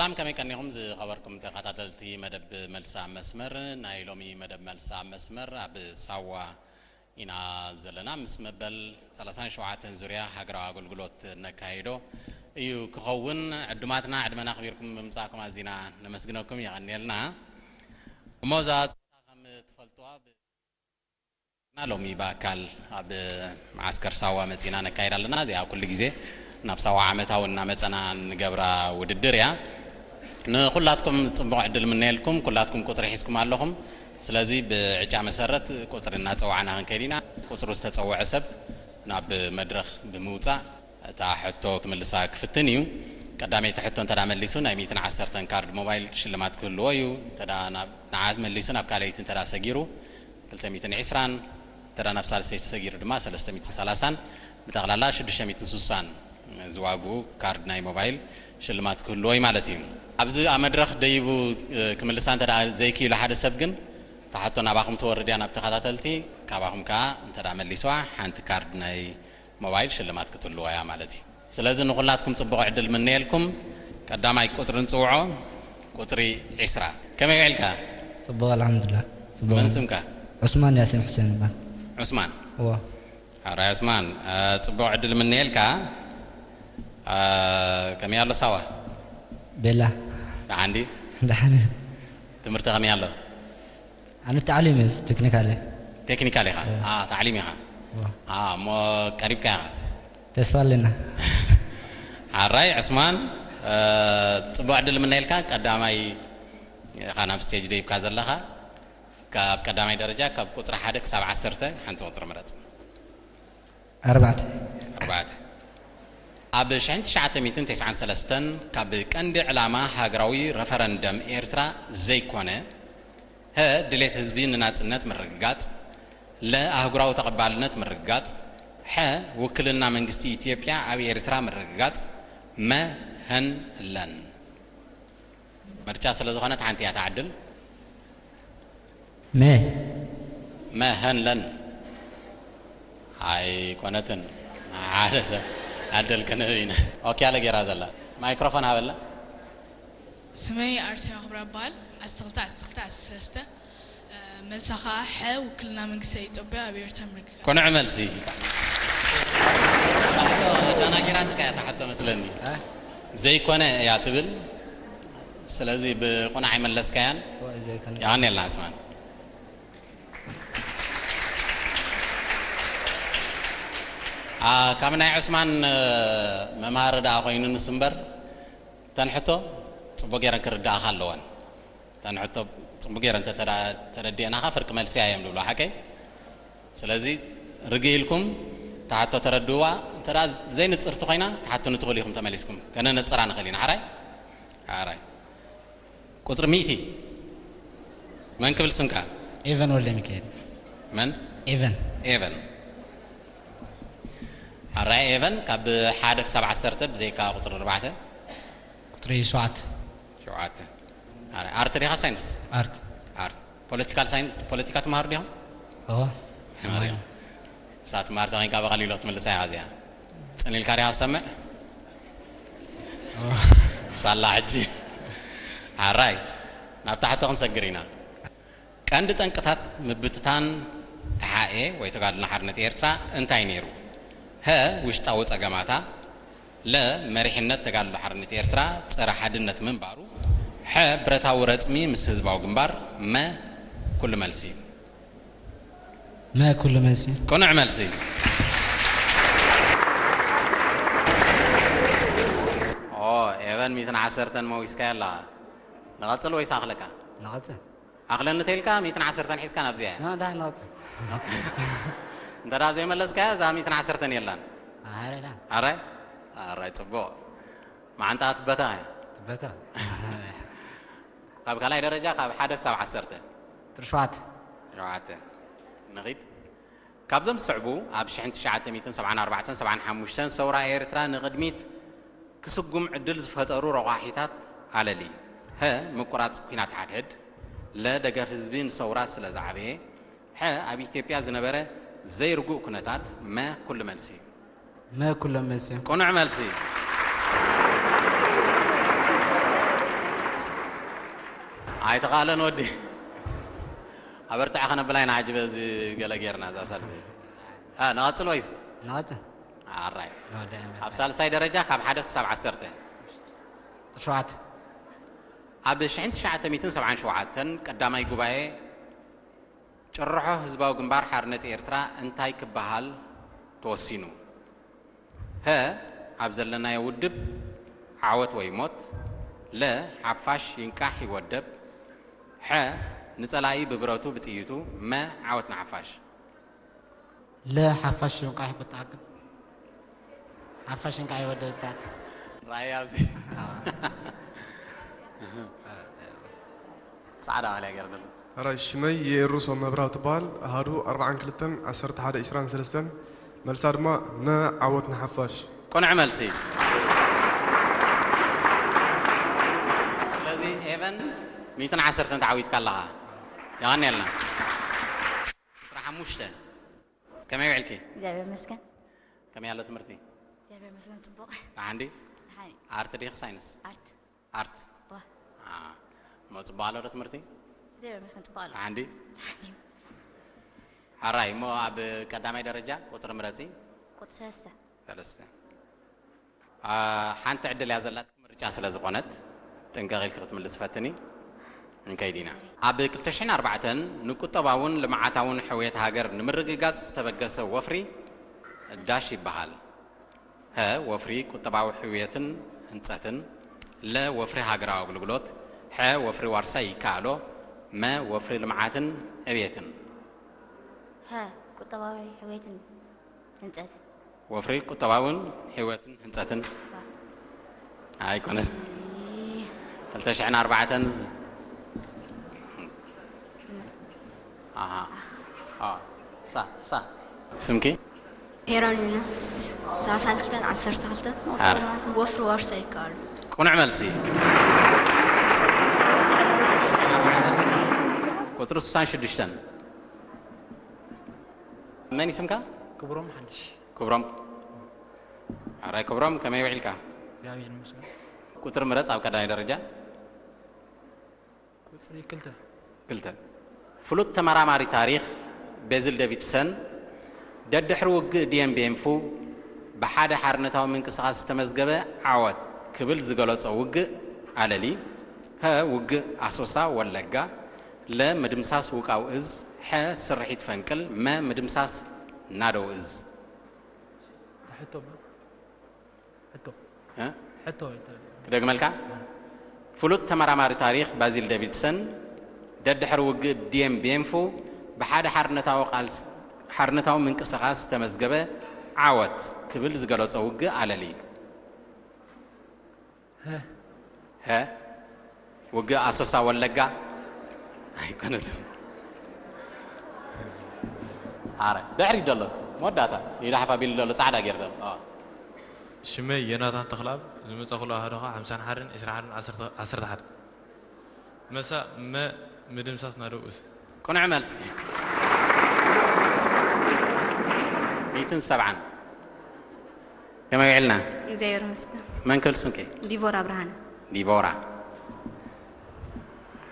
ሰላም፣ ከመይ ቀኒኹም ዝኸበርኩም ተኸታተልቲ መደብ መልሲ ኣብ መስመር? ናይ ሎሚ መደብ መልሲ ኣብ መስመር ኣብ ሳዋ ኢና ዘለና። ምስ መበል ሰላሳን ሸውዓተን ዙርያ ሃገራዊ ኣገልግሎት ነካይዶ እዩ ክኸውን። ዕዱማትና፣ ዕድመና ኣኽቢርኩም ብምምጻእኩም ኣዚና ነመስግነኩም፣ የቐንየልና። እሞ እዛ ጾታ ከም ትፈልጥዋ ብ-፣ ና ሎሚ ብኣካል ኣብ መዓስከር ሳዋ መጺና ነካይድ ኣለና። እዚኣ ኩሉ ግዜ ናብ ሳዋ ዓመታዊ እናመጸና እንገብራ ውድድር እያ። ንኹላትኩም ጽቡቕ ዕድል ምነየልኩም። ኩላትኩም ቁጽሪ ሒዝኩም ኣለኹም። ስለዚ ብዕጫ መሰረት ቁጽሪ እናጸዋዕና ክንከይድ ኢና። ቁጽሩ ዝተጸወዐ ሰብ ናብ መድረኽ ብምውጻእ እታ ሕቶ ክምልሳ ክፍትን እዩ። ቀዳመይቲ ሕቶ እንተ ደኣ መሊሱ ናይ ሚእትን ዓሰርተን ካርድ ሞባይል ሽልማት ክህልዎ እዩ። እንተ ደኣ ናብ፣ ንዓ መሊሱ ናብ ካልኣይቲ እንተ ደኣ ሰጊሩ ክልተ ሚእትን ዕስራን፣ እንተ ደኣ ናብ ሳልሰይቲ ሰጊሩ ድማ ሰለስተ ሚእትን ሰላሳን፣ ብጠቕላላ ሽዱሽተ ሚእትን ስሳን ዝዋግኡ ካርድ ናይ ሞባይል ሽልማት ክህልዎ እዩ ማለት እዩ። ኣብዚ ኣብ መድረኽ ደይቡ፣ እ፣ ክምልሳ እንተ ደኣ ዘይክኢሉ ሓደ ሰብ ግን፣ እታ ሕቶ ናባኹም ትወርድ እያ ናብ ተኸታተልቲ፣ ካባኹም ከኣ እንተ ደኣ መሊስዋ ሓንቲ ካርድ ናይ ሞባይል ሽልማት ክትህልዋ እያ ማለት እዩ። ስለዚ ንኹላትኩም ጽቡቕ ዕድል ምነየልኩም። ቀዳማይ ቁጽሪ ንጽውዖ፣ ቁጽሪ ዕስራ። ከመይ ውዒልካ? ጽቡቕ፣ ኣልሓምዱሊላህ። ጽቡቕ። መን ስምካ? ዑስማን ያሲን ሑሴን ይባል። ዑስማን? እወ። ሕራይ ዑስማን፣ እ፣ ጽቡቕ ዕድል ምነየልካ። እ፣ ከመይ ኣሎ ሳዋ? ቤላ። ደሓን ድዩ? ደሓን። ትምህርቲ ከመይ ኣሎ? ኣነ ታዕሊም እየ፣ ቴክኒካል እየ። ቴክኒካል ኢኻ? እወ። አ፣ ታዕሊም ኢኻ? እወ። አ፣ እሞ ቀሪብካ ኢኻ? ተስፋ ኣለና። ሓራይ ዕስማን፣ እ፣ ጽቡቕ ዕድል ምነየልካ። ቀዳማይ ኢኻ ናብ ስቴጅ ደይብካ ዘለኻ። ካብ ቀዳማይ ደረጃ፣ ካብ ቁጽሪ ሓደ ክሳብ ዓሰርተ ሓንቲ ቁጽሪ ምረጽ። ኣርባዕተ። ኣርባዕተ። ኣብ ሽሕን ትሽዓተ ሚእትን ተስዓን ሰለስተን ካብ ቀንዲ ዕላማ ሃገራዊ ረፈረንደም ኤርትራ ዘይኮነ፣ ሀ፣ ድሌት ህዝቢ ንናጽነት ምርግጋጽ፣ ለ፣ ኣህጉራዊ ተቐባልነት ምርግጋጽ፣ ሐ፣ ውክልና መንግስቲ ኢትዮጵያ ኣብ ኤርትራ ምርግጋጽ፣ መ፣ ሀን፣ ለን። ምርጫ ስለ ዝኾነት ሓንቲ እያ ትዓድል። መ። መ፣ ሀን፣ ለን። ኣይኮነትን። ሓደ ሰብ ዕድል ክንህብ ኢና። ኦኬ፣ ኣለ ጌራ ዘላ። ማይክሮፎን ሃበላ። ስመይ ኣርሴማ ክብራ እበሃል። ዓሰርተ ክልተ፣ ዓሰርተ ክልተ፣ ዓሰርተ ሰለስተ። እ፣ መልሳ ኸዓ ሐ፣ ውክልና መንግስቲ ኢትዮጵያ ኣብ ኤርትራ ምርግጋጽ። ቅኑዕ መልሲ። ሕቶ ኣደናጊራትካ እያ እታ ሕቶ መስለኒ። እ? ዘይኮነ እያ ትብል። ስለዚ ብቕኑዕ ኣይመለስካያን። እወ፣ ዘይኮነ። የቐንየልና ዕስማን። አ፣ ካብ ናይ ዑስማን፣ እ፣ መምሃሪ ደኣ ኮይኑ ንስ እምበር፣ እተን ሕቶ ጽቡቅ ገይረን ክርድኣኻ ኣለወን። እተን ሕቶ ጽቡቅ ገይረን እንተ ተዳ-፣ ተረዲአናኻ ፍርቂ መልሲ እዮም ዝብሉ፣ ሓቀይ? ስለዚ ርግእ ኢልኩም እታ ሕቶ ተረድእዋ። እንተ ደኣ ዘይንጽርቲ ኮይና፣ እታ ሕቶ ንትኽእሉ ኢኹም ተመሊስኩም። ከነነጽራ ንኽእል ኢና። ሓራይ? ሓራይ። ቁጽሪ ሚእቲ። መን ክብል ስምካ? ኤቨን ወልደ ሚካኤል። መን? ኤቨን። ኤቨን። ኣራይ ኤቨን፣ ካብ ሓደ ክሳብ ዓሰርተ ብዘይካ ቁጽሪ ኣርባዕተ። ቁጽሪ ሸውዓተ። ሸውዓተ። ኣራይ፣ ኣርት ዲኻ ሳይንስ? ኣርት። ኣርት። ፖለቲካል ሳይንስ፣ ፖለቲካ ትመሃሩ ዲኹም? እወ። ተማሪ። እሳ ትመሃር ተኾይንካ ብቐሊሉ ክትምልሳ ኢኻ እዚኣ። ጽን ኢልካ ዲኻ ትሰምዕ? እወ። ሳላ ሕጂ። ኣራይ፣ ናብ ታሕቲ ክንሰግር ኢና። ቀንዲ ጠንቅታት ምብትታን ተሓኤ ወይ ተጋድሎ ሓርነት ኤርትራ እንታይ ነይሩ? ሀ፣ ውሽጣዊ ጸገማታ፣ ለ፣ መሪሕነት ተጋድሎ ሓርነት ኤርትራ ጸረ ሓድነት ምንባሩ፣ ሐ፣ ብረታዊ ረጽሚ ምስ ህዝባዊ ግንባር፣ መ፣ ኩሉ መልሲ። መ፣ ኩሉ መልሲ። ቅኑዕ መልሲ። ኦ፣ ኤቨን ሚእትን ዓሰርተን መዊስካዮ ኣለኻ። ንቐጽል ወይስ ኣኽለካ? ንቐጽል። ኣኽለኒ ተይልካ ሚእትን ዓሰርተን ሒዝካ ናብዚኣ እያ። ና፣ ዳሕ ንቐጽል። እንተ ደኣ ዘይመለስካያ እዛ ሚእትን ዓሰርተን የላን። ኣረ፣ ላ። ኣረ? ኣረ፣ ጽቡቕ። መዓንጣ ትበታ እያ። ትበታ። ካብ ካልኣይ ደረጃ ካብ ሓደ ክሳብ ዓሰርተ። ቁጽሪ ሸውዓተ። ሸውዓተ። ንኺድ። ካብዞም ዝስዕቡ ኣብ ሽሕን ትሽዓተ ሚእትን ሰብዓን ኣርባዕተን ሰብዓን ሓሙሽተን ሰውራ ኤርትራ ንቕድሚት ክስጉም ዕድል ዝፈጠሩ ረቋሒታት ኣለሊ። ሀ፣ ምቁራጽ ኲናት ሓድሕድ። ለ፣ ደገፍ ህዝቢ ንሰውራ ስለ ዝዓበየ። ሐ፣ ኣብ ኢትዮጵያ ዝነበረ ዘይርጉእ ኩነታት። መ፣ ኩሉ መልሲ። መ፣ ኩሎም መልሲ። ቅኑዕ መልሲ። ኣይተኻእለን ወዲ። ኣበርትዐ ከነብላ ኢና ሕጂ በዚ ገለ ጌርና እዛ ሳልሲ። እ፣ ንቐጽል ወይስ? ንቐጽል። ኣራይ። ንወዳእ እምበር። ኣብ ሳልሳይ ደረጃ ካብ ሓደ ክሳብ ዓሰርተ። ሸውዓተ። ኣብ ሽሕን ትሽዓተ ሚእትን ሰብዓን ሸውዓተን ቀዳማይ ጉባኤ ጭርሖ ህዝባዊ ግንባር ሓርነት ኤርትራ እንታይ ክበሃል ተወሲኑ? ሀ፣ ኣብ ዘለናዮ ውድብ ዓወት ወይ ሞት። ለ፣ ሓፋሽ ይንቃሕ ይወደብ። ሐ፣ ንጸላኢ ብብረቱ ብጥይቱ። መ፣ ዓወት ንሓፋሽ። ለ፣ ሓፋሽ ይንቃሕ ይወደብ። ሓፋሽ ይንቃሕ ይወደብ ይበሃል። ራእይ ኣብዚ። ጻዕዳ ማልያ ገይሩ ዘሎ። ሕራይ፣ ሽመይ የእሩሶም መብራህቱ እበሃል። ኣሃዱ ኣርብዓን ክልተን፣ ዓሰርተ ሓደ፣ ዕስራን ሰለስተን። መልሳ ድማ መ፣ ዓወት ንሓፋሽ። ቅኑዕ መልሲ። ስለዚ ኤቨን ሚእትን ዓሰርተን ተዓዊትካ ኣለኻ። የቐንየልና። ቁጽሪ ሓሙሽተ። ከመይ ውዕልኪ? እግዚኣብሔር ይመስገን። ከመይ ኣሎ ትምህርቲ? እግዚኣብሔር ይመስገን ጽቡቕ። ደሓን ድዩ? ደሓን እዩ። ኣርት ዲኺ ሳይንስ? ኣርት። ኣርት። ዋ። አ፣ እሞ ጽቡቕ ኣሎ ዶ ትምህርቲ? እግዚኣብሔር ይመስገን ጽቡቕ ኣሎ። ደሓን ድዩ? ደሓን እዩ። ሕራይ፣ እሞ ኣብ ቀዳማይ ደረጃ ቁጽሪ ምረጺ። ቁጽሪ ሰለስተ። ሰለስተ። አ፣ ሓንቲ ዕድል እያ ዘላትኪ ምርጫ ስለ ዝኾነት፣ ጥንቅቕ ኢልኪ ክትምልሲ ፈትኒ። ክንከይድ ኢና። ኣብ ክልተ ሽሕን ኣርባዕተን ንቁጠባውን ልምዓታውን ሕውየት ሃገር ንምርግጋጽ ዝተበገሰ ወፍሪ ዳሽ ይበሃል። ሀ፣ ወፍሪ ቁጠባዊ ሕውየትን ህንጸትን። ለ፣ ወፍሪ ሃገራዊ ኣገልግሎት። ሐ፣ ወፍሪ ዋርሳይ ይከኣሎ። መ፣ ወፍሪ ልምዓትን ዕብየትን። ሀ፣ ቁጠባዊ ሕውየትን ህንጸትን። ወፍሪ ቁጠባውን ህይወትን ህንጸትን። ኣይኮነን። እ። ክልተ ሽሕን ኣርባዕተን። ኣሃ። ኣ፣ ሳ፣ ሳ። ስምኪ? ሄራን ዮናስ፣ ሰላሳን ክልተን፣ ዓሰርተ ክልተን። ኣረ። ወፍሪ ዋርሳይ ይከኣሉ። ቅኑዕ መልሲ። ቁጽሪ ስሳን ሽዱሽተን። መን እዩ ስምካ? ክብሮም ሓድሽ። ክብሮም። ኣራይ ክብሮም፣ ከመይ ውዒልካ? እግዚኣብሔር ይመስገን። ቁጽሪ ምረጽ ኣብ ቀዳማይ ደረጃ። ቁጽሪ ክልተ። ክልተ። ፍሉጥ ተመራማሪ ታሪኽ ቤዝል ዴቪድሰን፣ ደድሕሪ ውግእ ዲየን ቤንፉ ብሓደ ሓርነታዊ ምንቅስቓስ ዝተመዝገበ ዓወት ክብል ዝገለጾ ውግእ ኣለሊ። ሀ፣ ውግእ ኣሶሳ ወለጋ። ለ፣ ምድምሳስ ውቃው እዝ። ሐ፣ ስርሒት ፈንቅል። መ፣ ምድምሳስ ናደው እዝ። ሕቶ እሞ? ሕቶ። እ? ሕቶ ይተ- ክደግመልካ? ፍሉጥ ተመራማሪ ታሪኽ ባዚል ዴቪድሰን፣ ደድሕሪ ውግእ ዲየም ቤንፉ ብሓደ ሓርነታዊ ቃልስ-፣ ሓርነታዊ ምንቅስቓስ ዝተመዝገበ ዓወት ክብል ዝገለጾ ውግእ ኣለሊ። ሀ። ሀ? ውግእ ኣሶሳ ወለጋ? ኣይኮነትን። ኣረ፣ ድሕሪት ዘሎ፣ መወዳእታ፣ ኢዱ ሓፍ ኣቢሉ ዘሎ፣ ጻዕዳ ገይሩ ዘሎ። ኣዎ። ሽመይ ዮናታን ተኽለኣብ፣ ዝመጸኹሉ ኣሃዱ ኸኣ ሓምሳን ሓደን፣ ዕስራን ሓደን፣ ዓሰርተ፣ ዓሰርተ ሓደ። መሳእ መ ምድምሳስ ናደው እዝ። ቅኑዕ መልሲ። ሚእትን ሰብዓን። ከመይ ውዒልና? እግዚኣብሔር ይመስገን። መን ክብል ስምኪ? ዲቦራ ብርሃነ። ዲቦራ።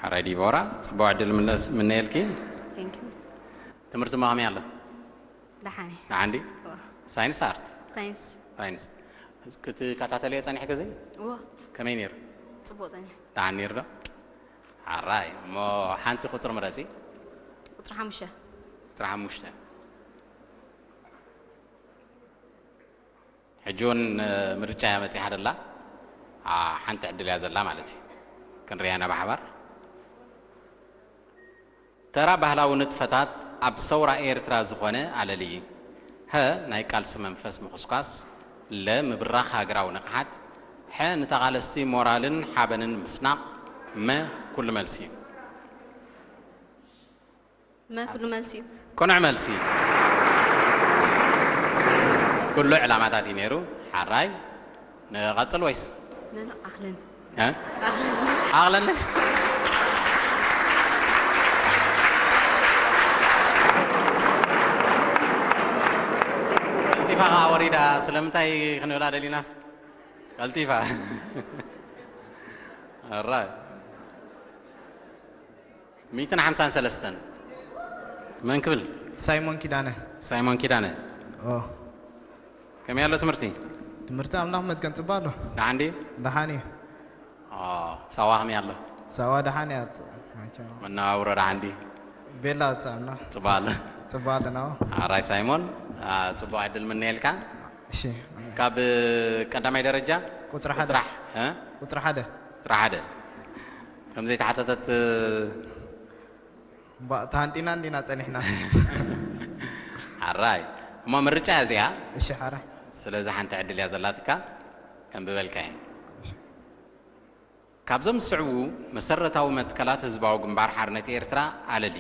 ሕራይ ዲቦራ፣ ጽቡቕ ዕድል ምነስ-፣ ምነየልኪ። Thank you። ትምህርቲ እሞ ከመይ ኣሎ? ደሓን እየ። ደሓን ድዩ? እወ። ሳይንስ ኣርት? ሳይንስ። ሳይንስ። ክትከታተልዮ ጸኒሕኪ ግዜ? እወ። ከመይ ነይሩ? ጽቡቕ ጸኒሑ። ደሓን ነይሩ ዶ? ሕራይ። እሞ ሓንቲ ቁጽሪ ምረጺ። ቁጽሪ ሓሙሽተ። ቁጽሪ ሓሙሽተ። ሕጂ እውን፣ እ፣ ምርጫ እያ መጺሓ ደላ። ኣ፣ ሓንቲ ዕድል እያ ዘላ ማለት እዩ። ክንሪኣ ኢና ብሓባር። ተራ ባህላዊ ንጥፈታት ኣብ ሰውራ ኤርትራ ዝኾነ ኣለሊ። ሀ፣ ናይ ቃልሲ መንፈስ ምኹስኳስ። ለ፣ ምብራኽ ሃገራዊ ንቕሓት። ሐ፣ ንተቓለስቲ ሞራልን ሓበንን ምስናቕ። መ፣ ኩሉ መልሲ እዩ። መ፣ ኩሉ መልሲ እዩ። ቅኑዕ መልሲ። ኩሉ ዕላማታት እዩ ነይሩ። ሓራይ። ንቐጽል ወይስ? ኖ፣ ኖ፣ ኣኽለን። እ? ኣኽለን። ኣኽለን። ቀልጢፋ ኸዓ ወሪዳ፣ ስለምንታይ ክንብላ ደሊናስ? ቀልጢፋ። ኣራይ። ሚእትን ሓምሳን ሰለስተን። መን ክብል? ሳይሞን ኪዳነ። ሳይሞን ኪዳነ። ኦ ከመይ ኣሎ ትምህርቲ? ትምህርቲ ኣምላኽ መስገን ጽባ ኣሎ። ደሓን ድዩ? ደሓን እዩ። ኦ፣ ሳዋ ከመይ ኣሎ? ሳዋ ደሓን እያ። መነባብሮ ደሓን ድዩ? ቤላ ጻምና ጽባል። ጽባል ነው። ኣራይ ሳይሞን፣ አ፣ ጽቡቕ ዕድል ምነየልካ። እሺ ካብ ቀዳማይ ደረጃ ቁጽሪ ሓደ። ጥራሕ እ? ቁጽሪ ሓደ። ጥራሕ ሓደ ከም ዘይተሓተተት እምባ ተሃንጢና እንዲና ጸኒሕና። ሓራይ እሞ ምርጫ እያ እዚኣ። እሺ ሓራይ። ስለዚ ሓንቲ ዕድል እያ ዘላትካ፣ ከንብበልካ እየ። ካብዞም ዝስዕቡ መሰረታዊ መትከላት ህዝባዊ ግንባር ሓርነት ኤርትራ ኣለሊ።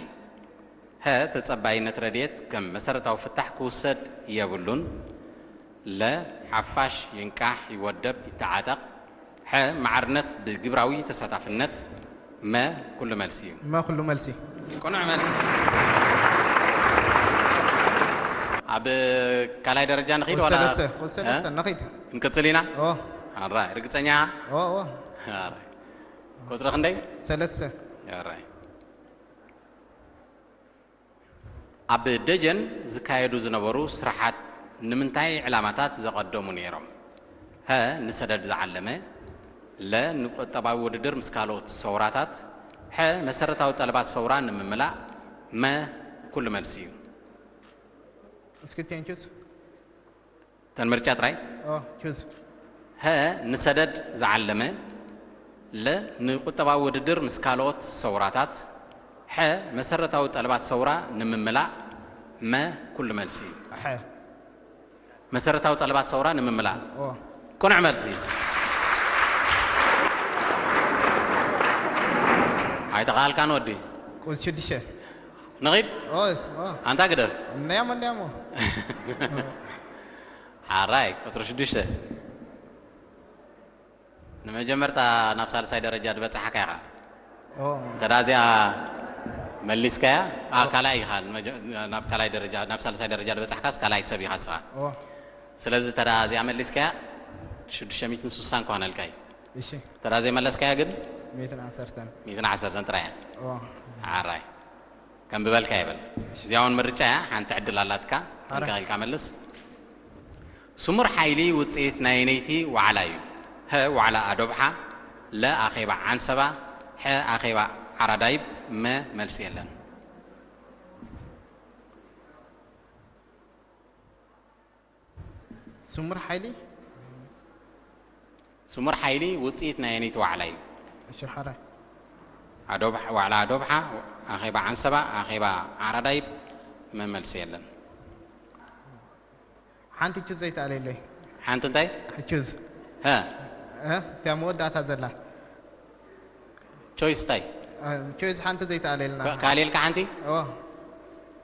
ሀ፣ ተጸባይነት ረድኤት ከም መሰረታዊ ፍታሕ ክውሰድ የብሉን። ለ፣ ሓፋሽ ይንቃሕ ይወደብ ይተዓጠቕ። ሐ፣ ማዕርነት ብግብራዊ ተሳታፍነት። መ፣ ኩሉ መልሲ እዩ። መ ኩሉ መልሲ። ቅኑዕ መልሲ። ኣብ ካልኣይ ደረጃ ንኺድ ቁጽሪ ዋላ ሰለስተ፣ ቁጽሪ ሰለስተ እ? ንኺድ። ክንቅጽል ኢና? ኦ ኣራ ርግጸኛ? ኦ ኦ ኣራ ቁጽሪ ክንደይ? ሰለስተ። ኣራ ኣብ ደጀን ዝካየዱ ዝነበሩ ስራሓት ንምንታይ ዕላማታት ዘቐደሙ ነይሮም? ሀ፣ ንሰደድ ዝዓለመ። ለ፣ ንቁጠባዊ ውድድር ምስ ካልኦት ሰውራታት። ሐ፣ መሰረታዊ ጠለባት ሰውራ ንምምላእ። መ፣ ኩሉ መልሲ እዩ። እስኪ ቴንቹስ ተን ምርጫ ጥራይ። ኦ ቹዝ ሀ፣ ንሰደድ ዝዓለመ። ለ፣ ንቁጠባዊ ውድድር ምስ ካልኦት ሰውራታት። ሐ፣ መሰረታዊ ጠለባት ሰውራ ንምምላእ። መ፣ ኩሉ መልሲ እዩ። ሐ መሰረታዊ ጠለባት ሰውራ ንምምላእ። ኦ ቅኑዕ መልሲ። ኣይተኻልካን ወዲ። ቁጽሪ ሽዱሽተ። ንኺድ ኦ ኦ ኣንታ ግደፍ። እንያሞ እንያሞ። ሓራይ ቁጽሪ ሽዱሽተ። ንመጀመርታ ናብ ሳልሳይ ደረጃ ዝበጻሕካ ኢኻ። ኦ እንተ ደኣ እዚኣ መሊስካያ፣ ኣ፣ ካልኣይ ኢኻ። ንመጀ-፣ ናብ ካልኣይ ደረጃ፣ ናብ ሳልሳይ ደረጃ ዝበጻሕካስ ካልኣይ ሰብ ኢኻ ንስኻ። ኦ ስለዚ እንተ ደኣ እዚኣ መሊስካያ ሽዱሽተ ሚእትን ስሳን ክኾነልካ እዩ። እሺ እንተ ደኣ ዘይመለስካያ ግን ሚእትን ዓሰርተን። ሚእትን ዓሰርተን ጥራይ እያ። ኦ ሓራይ ከንብበልካ ይብል። እዚኣ እውን ምርጫ እያ። ሓንቲ ዕድል ኣላትካ። ጠንቀቕ ኢልካ መልስ። ስሙር ሓይሊ ውፅኢት ናይ ነይቲ ዋዕላ እዩ። ሀ፣ ዋዕላ ኣዶብሓ። ለ፣ ኣኼባ ዓንሰባ። ሐ፣ ኣኼባ ዓራዳይብ። መ፣ መልሲ የለን። ስሙር ሓይሊ። ስሙር ሓይሊ ውፅኢት ናይ ነይቲ ዋዕላ እዩ። እሺ ሓራይ። ኣዶብሓ፣ ዋዕላ ኣዶብሓ፣ ኣኼባ ዓንሰባ፣ ኣኼባ ዓራዳይብ። መ፣ መልሲ የለን። ሓንቲ ቹዝ ዘይተኣለየለይ። ሓንቲ እንታይ? ቹዝ ሀ፣ እ እታ መወዳእታ ዘላ ቾይስ እንታይ? እ፣ ቹዝ ሓንቲ ዘይተኣለየልና። ካ-፣ ካልየልካ ሓንቲ? ኦ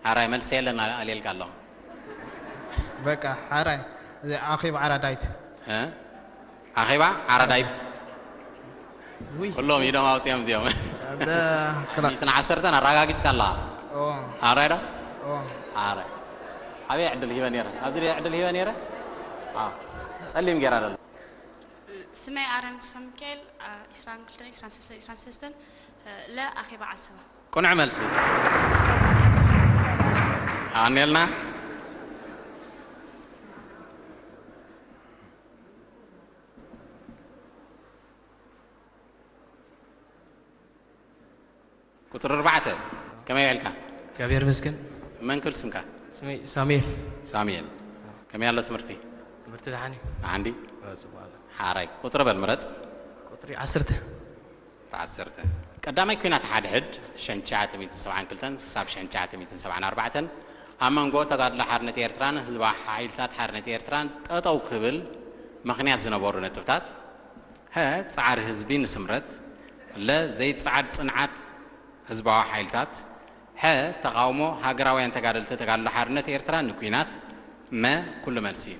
ሓራይ መልሲ የለን፣ ኣልየልካ ኣለኹ። በቃ ሓራይ። እዚ ኣኼብ ዓራዳይት። እ? ኣኼባ ዓራዳይብ። ውይ ኩሎም ኢዶም ኣውፅኦም እዚኦም። እንደ ክላ ሚእትን ዓሰርተን ኣረጋጊፅካ ኣለኻ። ኦ ሓራይ ዶ? ኦ ሓራይ። ኣበይ ዕድል ሂበ ነይረ? ኣብዚ ድየ ዕድል ሂበ ነይረ? ኣዎ። ፀሊም ጌራ ደሎ። ስመይ ኣረም ተስፋ ሚካኤል። ዒስራን ክልተን ዒስራን ሰለስተን ዒስራን ሰለስተን። ለ፣ ኣኼባ ዓሰባ። ቅኑዕ መልሲ። ኣኔልና። ቁፅሪ ኣርባዕተ። ከመይ ውዕልካ? እግዚኣብሔር ይመስገን። መን ክብል ስምካ? ስመይ ሳሙኤል። ሳሙኤል። ከመይ ኣሎ ትምህርቲ? ትምህርቲ ደሓን እዩ። ደሓን ድዩ? ኦ፣ ጽቡቕ ኣሎ። ሓራይ። ቁፅሪ በል ምረፅ። ቁፅሪ ዓሰርተ። ዓሰርተ። ቀዳማይ ኲናት ሓድሕድ ሽሕን ትሽዓተ ሚእትን ሰብዓን ክልተን ክሳብ ሽሕን ትሽዓተ ሚእትን ሰብዓን ኣርባዕተን ኣብ መንጎ ተጋድሎ ሓርነት ኤርትራን ህዝባዊ ሓይልታት ሓርነት ኤርትራን ጠጠው ክብል ምኽንያት ዝነበሩ ነጥብታት፣ ሀ፣ ጻዕሪ ህዝቢ ንስምረት፣ ለ፣ ዘይጸዓድ ጽንዓት ህዝባዊ ሓይልታት፣ ሐ፣ ተቓውሞ ሃገራውያን ተጋደልቲ ተጋድሎ ሓርነት ኤርትራ ንኲናት፣ መ፣ ኩሉ መልሲ እዩ።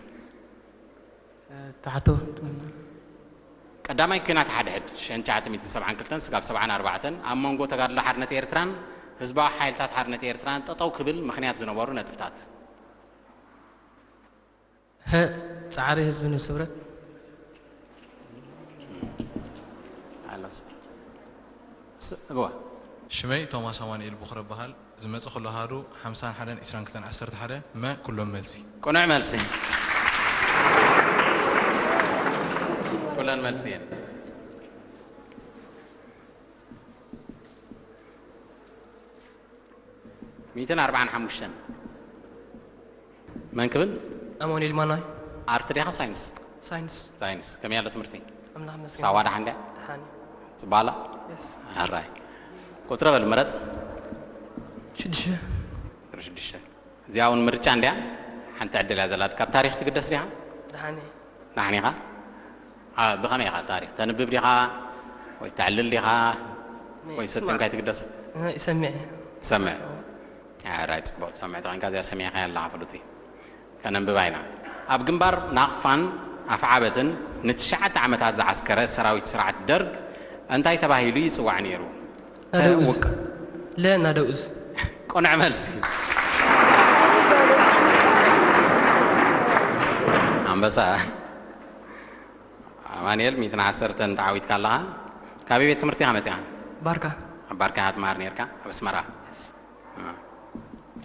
ተሓቶ። ቀዳማይ ኲናት ሓድሕድ ሽሕን ትሽዓተ ሚእትን ሰብዓን ክልተን ስጋብ ሰብዓን ኣርባዕተን ኣብ መንጎ ተጋድሎ ሓርነት ኤርትራን ህዝባዊ ሓይልታት ሓርነት ኤርትራን ጠጠው ክብል ምኽንያት ዝነበሩ ነጥብታት። ሀ፣ ጻዕሪ ህዝቢ ንስምረት። ኣለስ። ስ-፣ እዋ። ሽመይ ቶማስ ኣማኑኤል ቦኽረ እበሃል። ዝመጸኹሉ ኣሃዱ ሓምሳን ሓደን ዕስራን ክልተን ዓሰርተ ሓደ። መ ኩሎም መልሲ። ቅኑዕ መልሲ። ኩለን መልሲ እየን። ሚእትን ኣርባዓን ሓሙሽተን። መን ክብል? ኣማኑኤል ማናይ። ኣርት ዲኻ ሳይንስ? ሳይንስ። ሳይንስ። ከመይ ኣሎ ትምህርቲ? ኣምላኽ መስገን። ሳዋ ደሓን ድያ? ደሓን። ጽባላ? የስ። ኣራይ። ቁጽሪ በል ምረጽ። ሽዱሽተ። ቁጽሪ ሽዱሽተ። እዚኣ እውን ምርጫ እንድያ። ሓንቲ ዕድል እያ ዘላትካ። ካብ ታሪኽ ትግደስ ዲኻ? ደሓን እየ። ደሓን ኢኻ? ኣ፣ ብኸመይ ኢኻ ታሪኽ? ተንብብ ዲኻ? ወይ ተዕልል ዲኻ? ወይ ይስማዕ። ፈጺምካ ኣይትግደስ? እህ፣ ይሰምዕ እየ። ትሰምዕ? ኣራይ፣ ጽቡቕ ትሰምዕ ተኾንካ እዚኣ ሰሚዕካያ ኣለኻ ፍሉጥ እዩ። ከነንብባ ኢና። ኣብ ግንባር ናቕፋን ኣፍዓበትን ንትሽዓተ ዓመታት ዝዓስከረ ሰራዊት ስርዓት ደርግ እንታይ ተባሂሉ ይጽዋዕ ነይሩ? ናደውዝ። ውቅ- ለ ናደውዝ። ቅኑዕ መልሲ። ኣንበሳ። ኣማኑኤል ሚእትን ዓሰርተን ተዓዊትካ ኣለኻ። ካበይ ቤት ትምህርቲ ኢኻ መጺኻ? ባርካ። ኣብ ባርካ ኢኻ ትመሃር ነርካ? ኣብ ኣስመራ።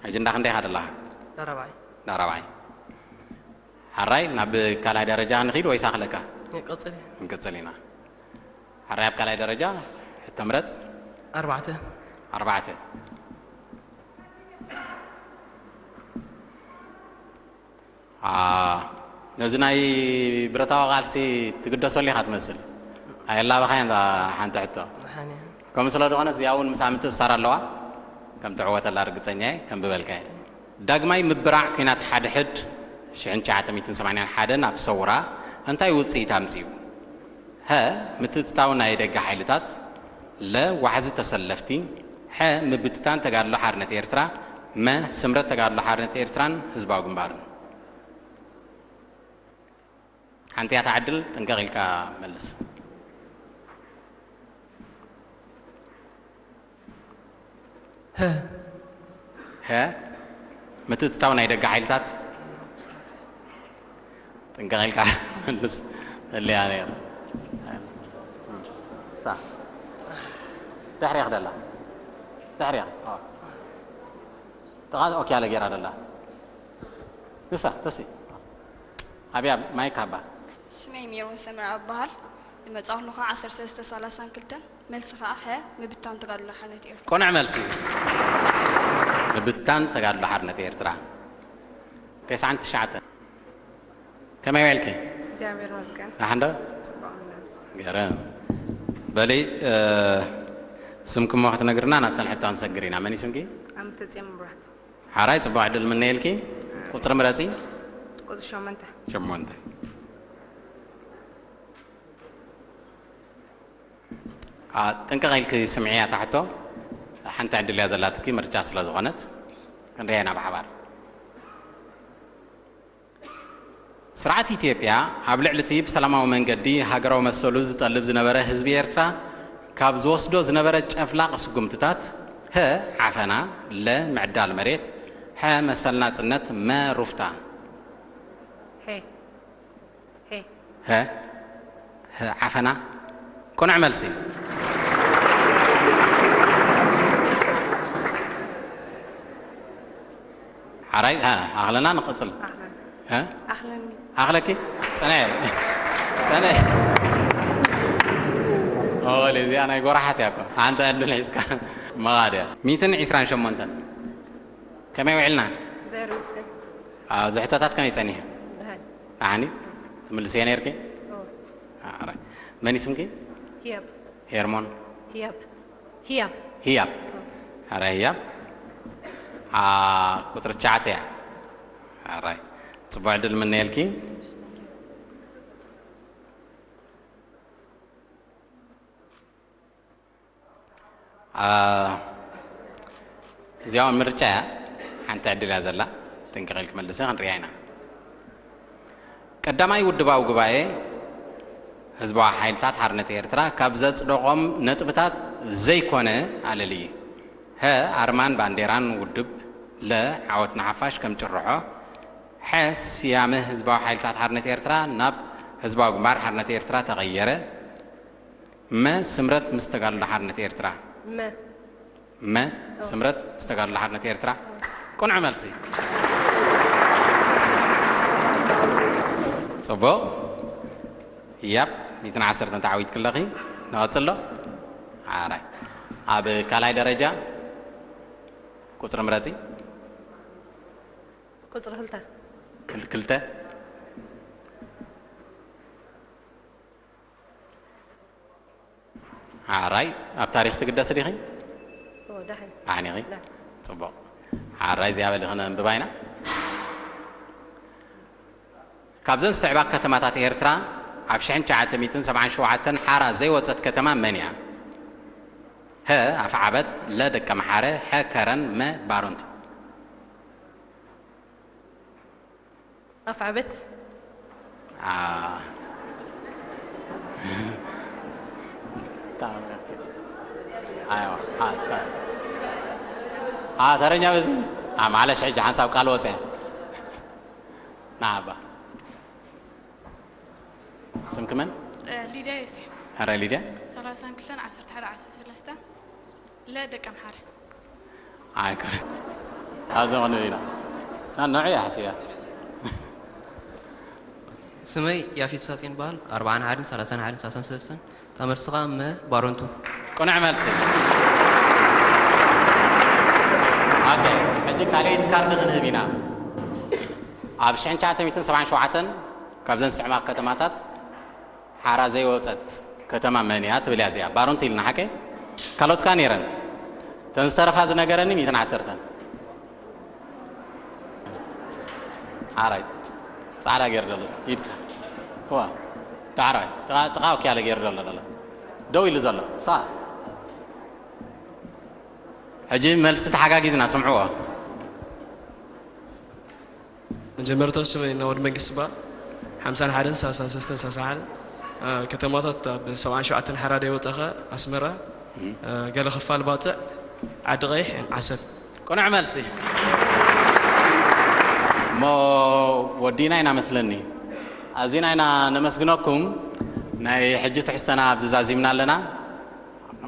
ሕጂ እንዳ ክንደይ ኢኻ ዘለኻ? ዳራባይ። ዳራባይ። ሓራይ ናብ ካልኣይ ደረጃ ንኺድ ወይስ ኣኽለካ? ይቀጽል። ንቅጽል ኢና። ሓራይ ኣብ ካልኣይ ደረጃ ሕቶ ምረጽ። ኣርባዕተ። ኣርባዕተ። ኣ፣ ነዚ ናይ ብረታዊ ቃልሲ ትግደሰሉ ኢኻ ትመስል። ኣየላበኻያን እዛ ሓንቲ ሕቶ። ደሓን እየ። ከምኡ ስለ ዝኾነ እዚኣ እውን ምሳኣ ምትእስሳር ኣለዋ። ከም ትዕወተላ ርግጸኛ እየ። ከንብበልካ እየ። ዳግማይ ምብራዕ ኲናት ሓድሕድ ሽሕን ትሽዓተ ሚእትን ሰማንያን ሓደን ኣብ ሰውራ እንታይ ውጽኢት ኣምጺኡ? ሀ፣ ምትእትታው ናይ ደገ ሓይልታት፣ ለ፣ ዋሕዚ ተሰለፍቲ፣ ሐ፣ ምብትታን ተጋድሎ ሓርነት ኤርትራ፣ መ፣ ስምረት ተጋድሎ ሓርነት ኤርትራን ህዝባዊ ግንባርን። ሓንቲ እያ እታ ዕድል፣ ጥንቅቕ ኢልካ መልስ። ሀ። ሀ፣ ምትእትታው ናይ ደገ ሓይልታት። ጥንቅቕ ኢልካ መልስ። እልያ ነይሩ። ሳ። ድሕሪ ክደላ። ድሕሪ። ኣዎ። ጥቓ ኦኬ ያለ ጌራ ደላ። ንሳ፣ ተሲ። ኣብያ ማይክ ሃባ። ስመይ ሜሮን ሰምረ እበሃል። ዝመጻኹ ኣለኹ ዓሰርተ ሰለስተ ሰላሳን ክልተን። መልሲ ኸኣ ሐ፣ ምብታን ተጋድሎ ሓርነት ኤርትራ። ቅኑዕ መልሲ። ምብታን ተጋድሎ ሓርነት ኤርትራ። ተስዓን ትሽዓተን። ከመይ ውዕልኪ? እግዚኣብሔር ይመስገን። ደሓን ዶ? ጽቡቕ ምናምን። ገረም። በሊ፣ እ፣ ስምኪ እሞ ክትነግርና ናብተን ሕቶ ክንሰግር ኢና። መን እዩ ስምኪ? ኣምተጽዮን መብራህቱ። ሓራይ፣ ጽቡቕ ዕድል ምነየልኪ። ቁጽሪ ምረጺ። ቁጽሪ ሸሞንተ። ሸሞንተ። ኣ፣ ጥንቅቕ ኢልኪ ስምዕያ እታ ሕቶ። ሓንቲ ዕድል እያ ዘላትኪ፣ ምርጫ ስለ ዝኾነት። ክንሪኣ ኢና ብሓባር። ስርዓት ኢትዮጵያ ኣብ ልዕሊ እቲ ብሰላማዊ መንገዲ ሃገራዊ መሰሉ ዝጠልብ ዝነበረ ህዝቢ ኤርትራ ካብ ዝወስዶ ዝነበረ ጨፍላቕ ስጉምትታት፣ ሀ፣ ዓፈና፣ ለ፣ ምዕዳል መሬት፣ ሐ፣ መሰል ናጽነት፣ መ፣ ሩፍታ። ሄ። ሄ። ሀ? ሀ፣ ዓፈና። ቅኑዕ መልሲ። ሓራይ፣ ሀ፣ ኣኽለና ንቐጽል። ኣኽለን። ሀ? ኣኽለኒ። ኣኽለኪ? ጸንዐ። ጸንዐ። ኦ፣ እዚኣ ናይ ጎራሓት እያ እኮ። ሓንቲ ዕድል ሒዝካ። መቓድያ። ሚእትን ዕስራን ሸሞንተን። ከመይ ውዕልና? እግዚኣብሔር ይመስገን። ኣብዚ ሕቶታት ከመይ ጸኒሐ? ደሃን። ኣኒ ትምልስዮ ነርኪ? ኦ። ኣረ። መን እዩ ስምኪ? ህያብ። ሄርሞን። ህያብ። ህያብ። ህያብ። ኣረ ህያብ። ኣ፣ ቁጽሪ ትሽዓተ እያ። ኣራይ። ጽቡቕ ዕድል ምነየልኪ። ኣ፣ እዚኣ እውን ምርጫ እያ። ሓንቲ ዕድል እያ ዘላ። ጥንቅቕ ኢልኪ መልሲ ክንሪኣ ኢና። ቀዳማይ ውድባዊ ጉባኤ ህዝባዊ ሓይልታት ሓርነት ኤርትራ ካብ ዘጽደቖም ነጥብታት ዘይኮነ ኣለልዪ። ሀ፣ ኣርማን ባንዴራን ውድብ፣ ለ፣ ዓወት ንሓፋሽ ከም ጭርሖ፣ ሐ፣ ስያመ ህዝባዊ ሓይልታት ሓርነት ኤርትራ ናብ ህዝባዊ ግንባር ሓርነት ኤርትራ ተቐየረ፣ መ፣ ስምረት ምስ ተጋድሎ ሓርነት ኤርትራ። መ። መ ስምረት ምስ ተጋድሎ ሓርነት ኤርትራ። ቅኑዕ መልሲ። ጽቡቕ። ያብ፣ ሚእትን ዓሰርተን ተዓዊትኪ ኣለኺ። ንቐጽሎ። ሓራይ። ኣብ ካልኣይ ደረጃ ቁጽሪ ምረጺ። ቁጽሪ ክልተ። ክል- ክልተ። ሓራይ። ኣብ ታሪኽ ትግደሲ ዲኺ? ኦ፣ ዳሕን። ኣሕኒኺ? ዳ። ጽቡቕ። ሓራይ፣ እዚኣ በሊ ክነንብባ ኢና። ካብዘን ዝስዕባ ከተማታት ኤርትራ ኣብ ሽሕን ትሽዓተ ሚእትን ሰብዓን ሸውዓተን ሓራ ዘይወጸት ከተማ መን እያ? ሀ ኣፍዓበት፣ ለ ደቀምሓረ፣ ሐ ከረን፣ መ ባረንቱ። ኣፍዓበት። አ- ኣይዋ፣ አ- ሰ- አ- ተረኛ በዚ አ- ማለሽ ሕጂ ሓንሳብ ቃል ወፀ። ንዓባ ስምኪ መን? ሊድያ ዮሴፍ። ሕረ ሊድያ። ሰላሳን ክልተን ዓሰርተ ሓደ ዓሰርተ ሰለስተ። ለ ደቀምሓረ። ኣይኮነ። ኣብዚ ቕንብ ኢና። ናንዑ እያ ሓሲብያ። ስመይ ያፌት ሳጽን ይበሃል። ኣርብዓን ሓደን ሰላሳን ሓደን ሰላሳን ሰለስተን። እታ መልሲ ኸኣ መ ባረንቱ። ቅኑዕ መልሲ። ኦኬ፣ ሕጂ ካልኣይቲ ካርድ ክንህብ ኢና። ኣብ ሽሕን ትሽዓተ ሚእትን ሰብዓን ሸውዓተን ካብዘን ዝስዕባ ከተማታት ሓራ ዘይወፀት ከተማ መን እያ ትብል እያ እዚኣ። ባረንቱ ኢልና ሓቀይ? ካልኦት ከኣ ነይረን። እተን ዝተረፋ ዝነገረኒ ሚእትን ዓሰርተን። ሓራይ ጻዕዳ ገይሩ ዘሎ ኢድካ። ዋ ዳዕራይ ጥቓ ጥቓ ወኪያለ ገይሩ ዘሎ ዘሎ ደው ኢሉ ዘሎ ሳ ሕጂ መልሲ ተሓጋጊዝና ስምዕዎ። መጀመርታ ስመይ እና ወድ መንግስቲ ባ ሓምሳን ሓደን ሰላሳን ሰለስተን ሰላሳን ሓደን ከተማታት ኣብ ሰብዓን ሸውዓተን ሓራ ደይወፀኸ ኣስመራ ገለ ክፋል ባፅዕ ዓዲ ቀይሕ ዓሰብ። ቅኑዕ መልሲ። እሞ ወዲና ኢና መስለኒ። ኣዚና ኢና ነመስግነኩም። ናይ ሕጂ ትሕዝተና ኣብዚ ዛዚምና ኣለና።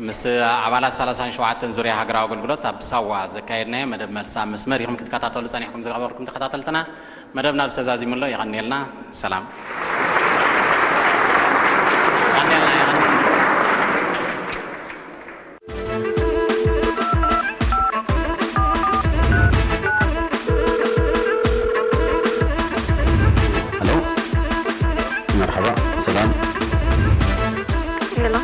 ምስ ኣባላት ሰላሳን ሸውዓተን ዙርያ ሃገራዊ ኣገልግሎት ኣብ ሳዋ ዘካየድናዮ መደብ መልሲ ኣብ መስመር ኢኹም ክትከታተሉ ጸኒሕኩም። ዝኸበርኩም ተኸታተልትና፣ መደብና ኣብዚ ተዛዚሙ ኣሎ። የቐንየልና። ሰላም። የቐንየልና፣ የቐንየልና። ሄሎ፣ መርሓባ፣ ሰላም። ሄሎ፣